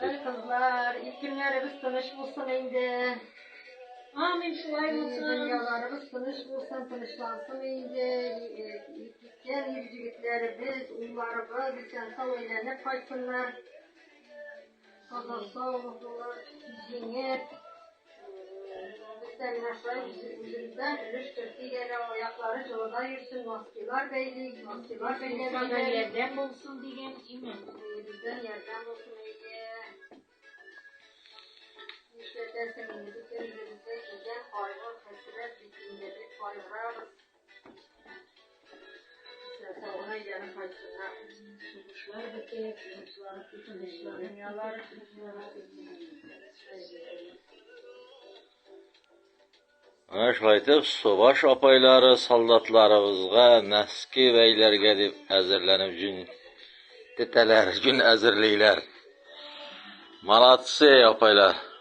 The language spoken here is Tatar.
Әй, кызлар, ил көннәребез тыныч булсын инде. Амин, шулай булсын. Дөньяларыбыз тыныч булсын, тынычлансын инде. Киткән ир җегетләребез, улларыбыз исән-сау әйләнеп кайтсыннар. Таза-сау булып, җиңеп. Без дә менә шулай үзебездән өлеш кертик әле, аяклары җылыда йөрсен, носкилар бәйлик, носкилар бәйләп Мусага ярдәм булсын дигән име? Бездән ярдәм булсын, әйе. Нишләтәсең инде, бөтен үзебезгә килгән кайгы, хәсрәт бит инде, бик кайгырабыз. Сау гына әйләнеп кайтсыннар. Сугышлар бетеп, тынычланып Дөньялар Менә шулай итеп, Субаш апайлары солдатларыбызга носки бәйләргә дип әзерләнеп җүн тетәләр, җүн әзерлиләр. Молодцы, апайлар.